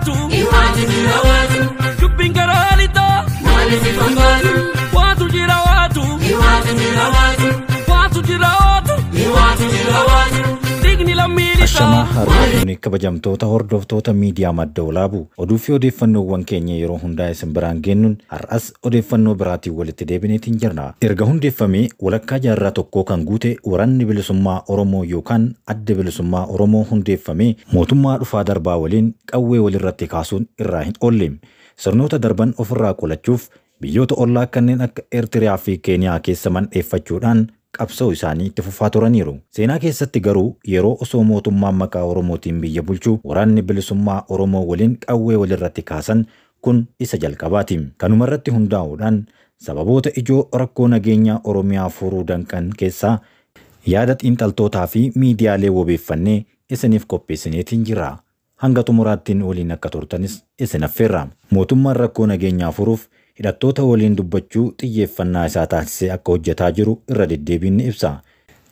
waatu, waatu jira waatu, dubbiin garaa lixaa maaliif fakkaatu? Waatu jira waatu, waatu jira waatu, waatu jira waatu, waatu jira waatu, dhiigni lammii lixaa. Ashamaa harroonni kabajamtoota hordoftoota miidiyaa Madda Walaabuu oduu fi odeeffannoowwan keenya yeroo hundaa isin biraan geennuun har'as odeeffannoo biraatiin walitti deebineetiin jirra. Erga hundeeffamee walakkaa jaarraa tokkoo kan guute Waraanni Bilisummaa Oromoo yookaan Adda Bilisummaa Oromoo hundeeffamee mootummaa dhufaa darbaa waliin qawwee walirratti kaasuun irraa hin oolle. Sirnoota darban ofirraa qolachuuf biyyoota ollaa kanneen akka Eertiriyaa fi Keeniyaa keessa mandheeffachuudhaan qabsoo isaanii itti fufaa turaniiru. Seenaa keessatti garuu yeroo osoo mootummaan maqaa Oromootiin biyya bulchu Waraanni Bilisummaa Oromoo waliin qawwee walirratti kaasan kun isa jalqabaati. Kanumarratti hundaa'uudhaan sababoota ijoo rakkoo nageenyaa Oromiyaa furuu danqan keessaa yaada xiinxaltootaa fi miidiyaalee wabeeffannee isiniif qopheessineetiin jira. Hanga xumuraattiin waliin akka turtanis isin affeerra. Mootummaan rakkoo nageenyaa furuuf hidhattoota waliin dubbachuu xiyyeeffannaa isaa taasisee akka hojjetaa jiru irra deddeebiin ni ibsa.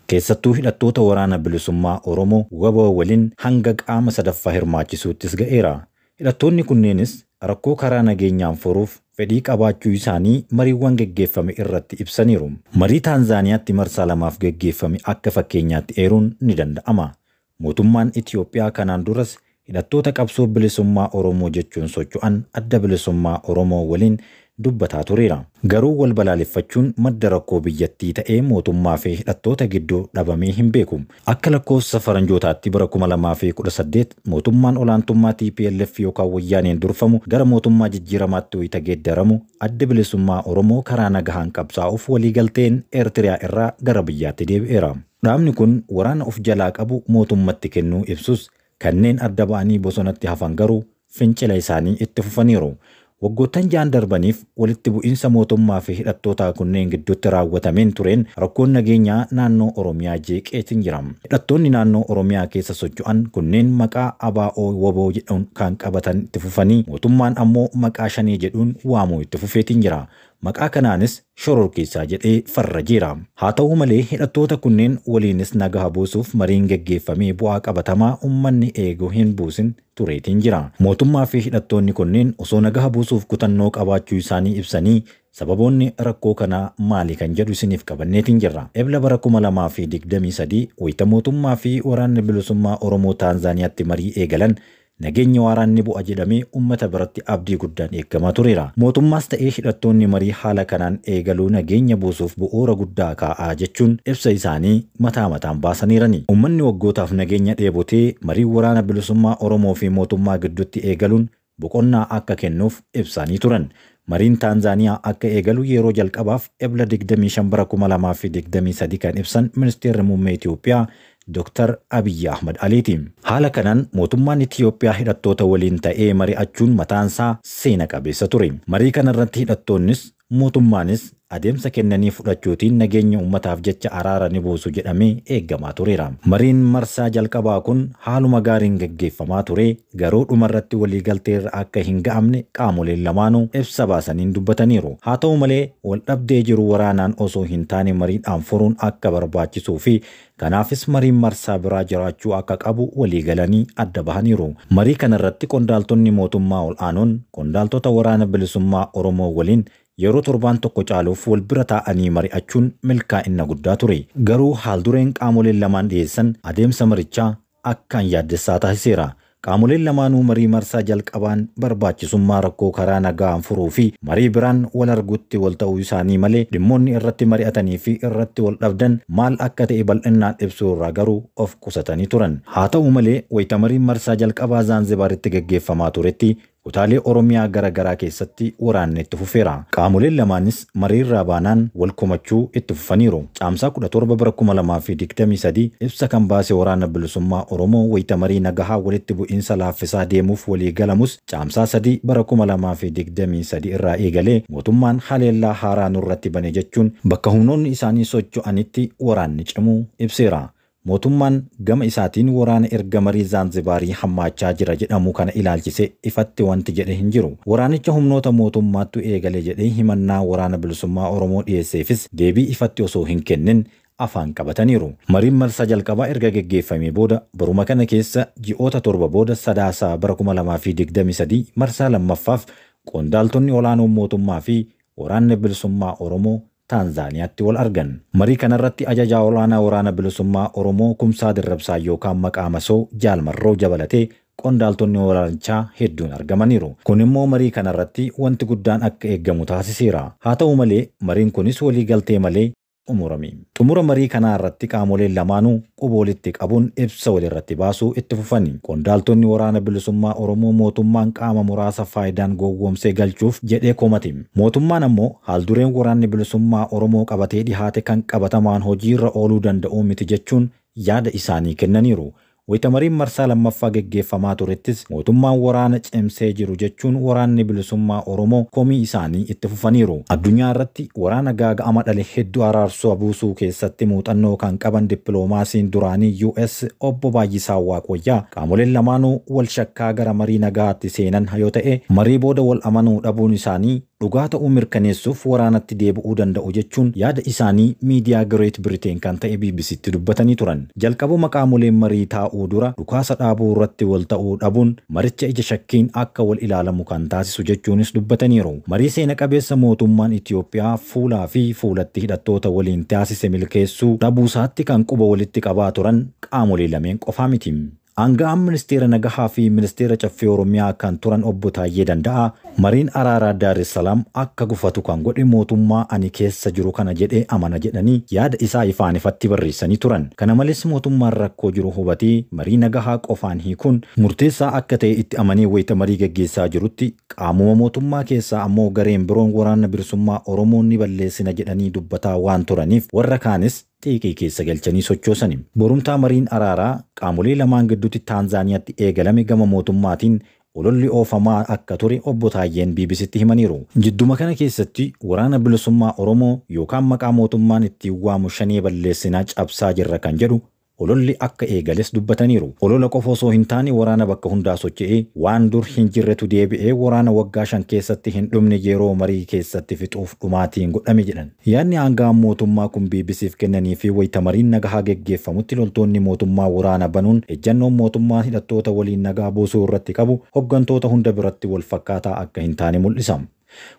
Keessattuu hidhattoota Waraana Bilisummaa Oromoo WBO waliin hanga qaama sadaffaa hirmaachisuuttis ga'eera. Hidhattoonni kunneenis rakkoo karaa nageenyaan furuuf fedhii qabaachuu isaanii mariiwwan geggeeffame irratti ibsaniiru. Marii Taanzaaniyaatti marsaa lamaaf geggeeffame akka fakkeenyaatti eeruun ni danda'ama. Mootummaan Itiyoophiyaa kanaan duras hidhattoota qabsoo bilisummaa Oromoo jechuun socho'an Adda Bilisummaa Oromoo waliin dubbataa tureera. Garuu wal balaaleffachuun madda rakkoo biyyattii ta'ee mootummaa fi hidhattoota gidduu dhabamee hin beeku. Akka lakkoofsa faranjootaatti bara 2018 mootummaan olaantummaa TPLF yookaan wayyaaneen durfamu gara mootummaa jijjiiramaatti wayita geeddaramu Adda Bilisummaa Oromoo karaa nagahaan qabsaa'uuf waliigalteen Eertiriyaa irraa gara biyyaatti deebi'eera. Dhaabni kun waraana of jalaa qabu mootummatti kennuu ibsus kanneen adda ba'anii bosonatti hafan garuu fincila isaanii itti fufaniiru. Waggoottan ja'an darbaniif walitti bu'iinsa mootummaa fi hidhattoota kunneen gidduutti raawwatameen tureen rakkoon nageenyaa naannoo Oromiyaa jeeqeetiin jira. Hidhattoonni naannoo Oromiyaa keessa socho'an kunneen maqaa ABO WBO jedhuun kan qabatan itti fufanii mootummaan ammoo maqaa Shanee jedhuun waamuu itti fufeetiin jira. Maqaa kanaanis shororkeessaa jedhee farrajeera. Haa ta'u malee hidhattoota kunneen waliinis nagaa buusuuf mariin geggeeffamee bu'aa qabatamaa uummanni eeguu hin buusin tureetiin jira. Mootummaa fi hidhattoonni kunneen osoo nagaa buusuuf kutannoo qabaachuu isaanii ibsanii sababoonni rakkoo kanaa maali kan jedhu isiniif qabanneetiin jirra. Ebla bara 2023 wayita mootummaa fi Waraanni Bilisummaa Oromoo Taanzaaniyaatti marii eegalan nageenya waaraan ni bu'a jedhamee uummata biratti abdii guddaan eegamaa tureera. Mootummaas ta'ee hidhattoonni marii haala kanaan eegaluu nageenya buusuuf bu'uura guddaa kaa'aa jechuun ibsa isaanii mataa mataan baasaniirani. Uummanni waggootaaf nageenya dheebotee marii Waraana Bilisummaa Oromoo fi mootummaa gidduutti eegaluun boqonnaa akka kennuuf ibsanii turan. Mariin Taanzaaniyaa akka eegalu yeroo jalqabaaf ebla 25 bara 2023 kan ibsan Ministeerri Muummee Itiyoophiyaa Dr. Abiyyi Ahmad Aliiti. Haala kanaan mootummaan Itiyoophiyaa hidhattoota waliin ta'ee mari'achuun mataansaa seena qabeessa ture. Marii kanarratti hidhattoonnis mootummaanis adeemsa kennanii fudhachuutiin nageenya uummataaf jecha araara ni buusu jedhamee eegamaa tureera. Mariin marsaa jalqabaa kun haaluma gaariin geggeeffamaa ture garuu dhumarratti waliigalteerra akka hin ga'amne qaamoleen lamaanuu ibsa baasaniin dubbataniiru. Haa ta'u malee wal dhabdee jiru waraanaan osoo hin taane mariidhaan furuun akka barbaachisuu fi kanaafis mariin marsaa biraa jiraachuu akka qabu waliigalanii adda bahaniiru. Marii kanarratti qondaaltonni mootummaa ol'aanoon qondaaltota Waraana Bilisummaa Oromoo waliin yeroo torbaan tokko caaluuf wal bira taa'anii mari'achuun milkaa'ina guddaa ture. Garuu haaldureen qaamoleen lamaan dhiyeessan adeemsa marichaa akkaan yaaddessaa taasiseera. Qaamoleen lamaanuu marii marsaa jalqabaan barbaachisummaa rakkoo karaa nagaan furuu fi marii biraan wal argutti wal ta'uu isaanii malee dhimmoonni irratti mari'atanii fi irratti wal dhabdan maal akka ta'e bal'inaan ibsuu irraa garuu of qusatanii turan. Haa ta'u malee wayita mariin marsaa jalqabaa Zaanzibaaritti geggeeffamaa turetti kutaalee Oromiyaa gara garaa keessatti waraanni itti fufeera. Qaamoleen lamaanis mariirraa baanaan wal komachuu itti fufaniiru. Caamsaa 17 bara 2023 ibsa kan baase Waraana Bilisummaa Oromoo wayita marii nagahaa walitti bu'iinsa laaffisaa deemuuf walii galamus caamsaa 3 bara 2023 irraa eegalee mootummaan haleellaa haaraa nurratti bane jechuun bakka humnoonni isaanii socho'anitti waraanni cimuu ibseera. Mootummaan gama isaatiin waraana erga marii Zaanzibaarii hammaachaa jira jedhamu kana ilaalchisee ifatti wanti jedhe hin jiru. Waraanicha humnoota mootummaattu eegale jedhee himannaa Waraana Bilisummaa Oromoo dhiyeesseefis deebii ifatti osoo hin kennin afaan qabataniiru. Mariin marsaa jalqabaa erga geggeeffamee booda baruma kana keessa ji'oota 7 booda Sadaasaa bara 2023 marsaa lammaffaaf qondaaltonni olaanoon mootummaa fi waraanni bilisummaa Oromoo Taanzaaniyaatti wal argan. Marii kanarratti ajajaa olaanaa waraana bilisummaa Oromoo Kumsaa Dirrabsaa yookaan maqaa masoo Jaalmarroo jabalatee qondaaltonni waraanichaa hedduun argamaniiru. Kun immoo marii kanarratti wanti guddaan akka eeggamu taasiseera. Haa ta'u malee mariin kunis waliigaltee malee xumurame. Xumura marii kanaa irratti qaamoleen lamaanuu quba walitti qabuun ibsa walirratti baasuu itti fufani. Qondaaltonni waraana bilisummaa Oromoo mootummaan qaama muraasa faayidaan gowwoomsee galchuuf jedhee komate. Mootummaan ammoo haaldureen waraanni bilisummaa Oromoo qabatee dhihaate kan qabatamaan hojiirra ooluu danda'u miti jechuun yaada isaanii kennaniiru. Wayita mariin marsaa lammaffaa geggeeffamaa turettis mootummaan waraana cimsee jiru jechuun waraanni bilisummaa Oromoo komii isaanii itti fufaniiru. Addunyaa irratti waraana gaaga'ama dhale hedduu araarsuu buusuu keessatti muuxannoo kan qaban dippiloomaasiin duraanii US obbo Baay'isaa Waaqwayyaa qaamoleen lamaanuu wal shakkaa gara marii nagaatti seenan yoo ta'e marii booda wal amanuu dhabuun isaanii dhugaa ta'uu mirkaneessuuf waraanatti deebi'uu danda'u jechuun yaada isaanii miidiyaa Great Britain kan ta'e BBCtti dubbatanii turan. Jalqabuma qaamoleen marii taa'uu dura dhukaasa dhaabuu irratti wal ta'uu dhabuun maricha ija shakkiin akka wal ilaalamu kan taasisu jechuunis dubbataniiru. Marii seena qabeessa mootummaan Itiyoophiyaa fuulaa fi fuulatti hidhattoota waliin taasise milkeessuu dhabuusaatti kan quba walitti qabaa turan qaamolee lameen qofaa miti. Aanga'aan ministeera nagahaa fi ministeera caffee Oromiyaa kan turan obbo Taayyee Danda'aa mariin araaraa Daar es Salaam akka gufatu kan godhe mootummaa ani keessa jiru kana jedhee amana jedhanii yaada isaa ifaan ifatti barreessanii turan. Kana malees mootummaan rakkoo jiru hubatee marii nagahaa qofaan hiikuun murteessaa akka ta'e itti amanee wayita marii geggeessaa jirutti qaamuma mootummaa keessaa ammoo gareen biroon waraana bilisummaa Oromoon ni balleessina jedhanii dubbataa waan turaniif warra kaanis xiiqii keessa galchanii sochoosani. Borumtaa mariin araaraa qaamolee lamaan gidduutti Taanzaaniyaatti eegalame gama mootummaatiin ololli oofamaa akka ture obbo Taayyeen BBCtti himaniiru. Jidduma kana keessatti waraana bilisummaa Oromoo yookaan maqaa mootummaan ittiin waamu shanee balleessinaa cabsaa jirra kan jedhu ololli akka eegales dubbataniiru. Olola qofa osoo hin taane waraana bakka hundaa socho'ee waan dur hin jirretu deebi'ee waraana waggaa 5 keessatti hin dhumne yeroo marii keessatti fixuuf dhumaatiin godhame jedhan. Yaadni aanga'aan mootummaa kun BBCf kennanii fi wayita mariin nagahaa geggeeffamutti loltoonni mootummaa waraana banuun ejjannoon mootummaa hidhattoota waliin nagaa buusuu irratti qabu hoggantoota hunda biratti wal fakkaataa akka hin taane mul'isa.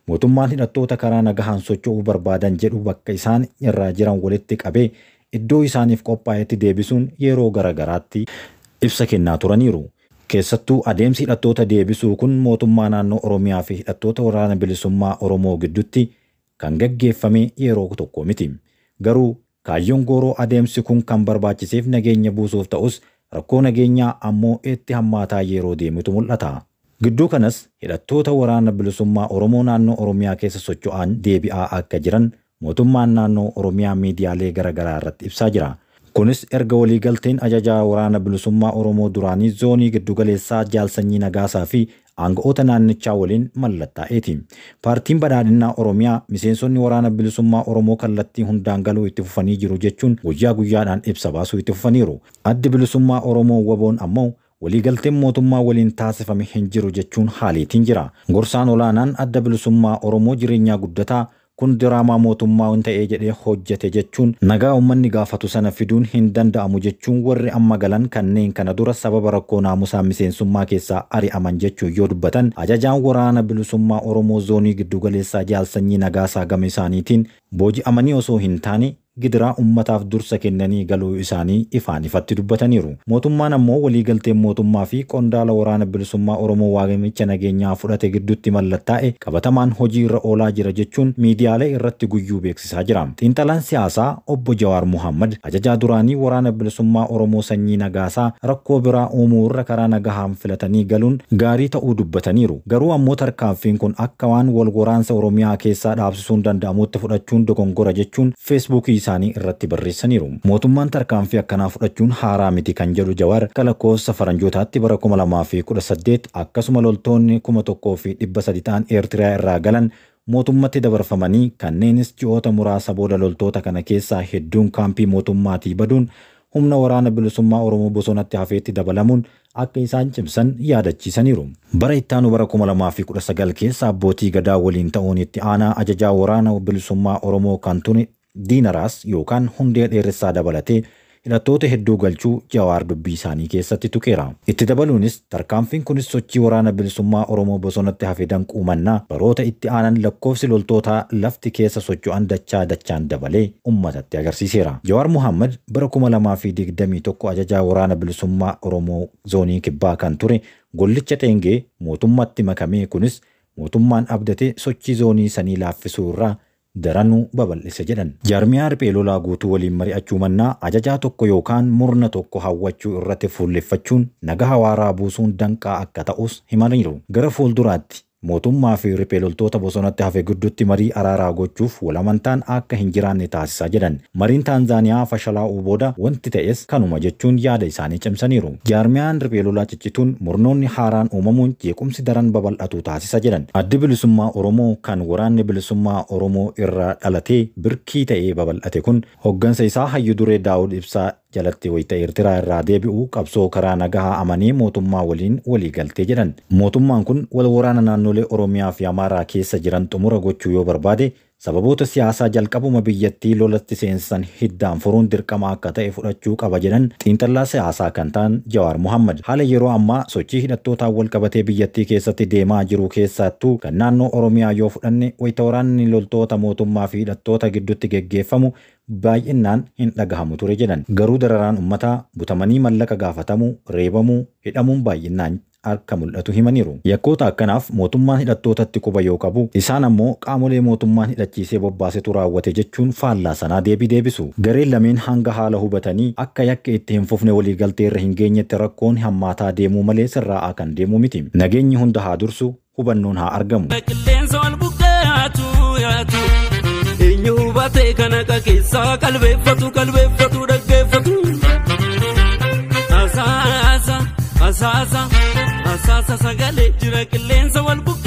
Mootummaan hidhattoota karaa nagahaan socho'uu barbaadan jedhu bakka isaan irraa jiran walitti qabee iddoo isaaniif qophaa'etti deebisuun yeroo garagaraatti ibsa kennaa turaniiru. Keessattuu adeemsi hidhattoota deebisuu kun mootummaa naannoo Oromiyaa fi hidhattoota waraana bilisummaa Oromoo gidduutti kan gaggeeffame yeroo tokko miti. Garuu kaayyoon gooroo adeemsi kun kan barbaachiseef nageenya buusuuf ta'us rakkoo nageenyaa ammoo itti hammaataa yeroo deemutu mul'ata. Gidduu kanas hidhattoota waraana bilisummaa Oromoo naannoo Oromiyaa keessa socho'an deebi'aa akka jiran mootummaan naannoo Oromiyaa miidiyaalee garaagaraa irratti ibsaa jira. Kunis erga waliigalteen ajajaa waraana bilisummaa Oromoo duraanii zoonii giddugaleessaa Jaalsanyii Nagaasaa fi aanga'oota naannichaa waliin mallattaa'eeti. Paartiin badhaadhinaa Oromiyaa miseensonni waraana bilisummaa Oromoo kallattii hundaan galuu itti fufanii jiru jechuun guyyaa guyyaadhaan ibsa baasuu itti fufaniiru. Addi bilisummaa Oromoo waboon ammoo waliigalteen mootummaa waliin taasifame hin jiru jechuun haaliitiin jira. Gorsaan olaanaan adda bilisummaa Oromoo jireenyaa guddataa kun diraamaa mootummaa waan ta'ee jedhee hojjete jechuun nagaa uummanni gaafatu sana fiduun hin danda'amu jechuun warri amma galan kanneen kana dura sababa rakkoo naamusaa miseensummaa keessaa ari'aman jechuun yoo dubbatan ajajaan waraana bilisummaa Oromoo zoonii giddugaleessaa Jaalsanyii Nagaasaa gama isaaniitiin booji'amanii osoo hin taane gidiraa uummataaf dursa kennanii galuu isaanii ifaan ifatti dubbataniiru. Mootummaan ammoo waliigalteen mootummaa fi qondaala waraana bilisummaa Oromoo waamicha nageenyaa fudhate gidduutti mallattaa'e qabatamaan hojii irra oolaa jira jechuun miidiyaalee irratti guyyuu beeksisaa jira. Xiinxalaan siyaasaa obbo Jawaar Muhammad ajajaa duraanii waraana bilisummaa Oromoo Sanyii Nagaasaa rakkoo biraa uumuu irra karaa nagahaan filatanii galuun gaarii ta'uu dubbataniiru. Garuu ammoo tarkaanfiin kun akka waan wal waraansa Oromiyaa keessaa dhaabsisuun danda'amutti fudhachuun dogongora jechuun Feesbuukii isaanii irratti barreessaniiru. Mootummaan tarkaanfii akkanaa fudhachuun haaraa miti kan jedhu Jawaar lakkoofsa faranjootaatti bara 2018 akkasuma loltoonni 1300 ta'an Eertiriyaa irraa galan mootummatti dabarfamanii kanneenis ji'oota muraasa booda loltoota kana keessaa hedduun kaampii mootummaatii baduun humna waraana bilisummaa Oromoo bosonatti hafeetti dabalamuun akka isaan cimsan yaadachiisaniiru. Bara ittaanu bara 2019 keessa abbootii gadaa waliin ta'uun itti aanaa ajajaa waraana bilisummaa Oromoo kan ture Diinaraas yookaan Hundee Dheeressaa dabalatee hidhattoota hedduu galchuu Jawaar dubbii isaanii keessatti tuqeera. Itti dabaluunis tarkaanfiin kunis sochii waraana bilisummaa Oromoo bosonatti hafe danquu mannaa baroota itti aanan lakkoofsi loltootaa lafti keessa socho'an dachaa dachaan dabalee uummatatti agarsiiseera. Jawaar Muhammad bara 2021 ajajaa waraana bilisummaa Oromoo zoonii kibbaa kan ture Gollicha Xeengee mootummatti makamee kunis mootummaan abdatee sochii zoonii sanii laaffisuu irraa daranuu babal'ise jedhan. Jaarmiyaa riphee lolaa guutuu waliin mari'achuu mannaa ajajaa tokko yookaan murna tokko hawwachuu irratti fuulleffachuun nagaa waaraa buusuun danqaa akka ta'us himaniiru. Gara fuulduraatti mootummaa fi riphee loltoota bosonatti hafe gidduutti marii araaraa gochuuf walamantaan akka hin jiraanne taasisaa jedhan. Mariin Taanzaaniyaa fashalaa'uu booda wanti ta'es kanuma jechuun yaada isaanii cimsaniiru. Jaarmiyaan riphee lolaa ciccituun murnoonni haaraan uumamuun jeequmsi daran babal'atu taasisa jedhan. Addi bilisummaa Oromoo kan waraanni bilisummaa Oromoo irraa dhalatee birkii ta'ee babal'ate kun hoggansa isaa hayyu duree Daawud Ibsaa jalatti wayita Eertiraa irraa deebi'u qabsoo karaa nagahaa amanee mootummaa waliin walii galtee jedhan. Mootummaan kun wal waraana naannolee Oromiyaa fi Amaaraa keessa jiran xumura gochuu yoo barbaade sababoota siyaasaa jalqabuma biyyattii lolatti seensan hiddaan furuun dirqama akka ta'e fudhachuu qaba jedhan xiinxallaa siyaasaa kan ta'an Jawaar Muhammad. Haala yeroo ammaa sochii hidhattootaan wal qabatee biyyattii keessatti deemaa jiru keessattuu kan naannoo Oromiyaa yoo fudhanne wayita waraanni loltoota mootummaa fi hidhattoota gidduutti geggeeffamu baay'inaan hin dhagahamu ture jedhan. Garuu dararaan uummataa butamanii mallaqa gaafatamuu, reebamuu, hidhamuun baay'inaan akka mul'atu himaniiru. Yakkoota akkanaaf mootummaan hidhattootatti quba yoo qabu, isaan ammoo qaamolee mootummaan hidhachiisee bobbaasetu raawwate jechuun faallaa sanaa deebii deebisu. Gareen lameen hanga haala hubatanii akka yakka itti hin fufne waliigaltee irra hin geenyetti rakkoon hammaataa deemuu malee sirraa'aa kan deemu miti. Nageenyi hunda haa dursu, hubannoon haa argamu. Qilleensa wal bukkee yaatu yaatu. Eenyu hubatee kana keessaa qalbeeffatu qalbeeffatu dhaggeeffatu. Asaasa asaasa asaasa sagalee jira qilleensa wal bukkee.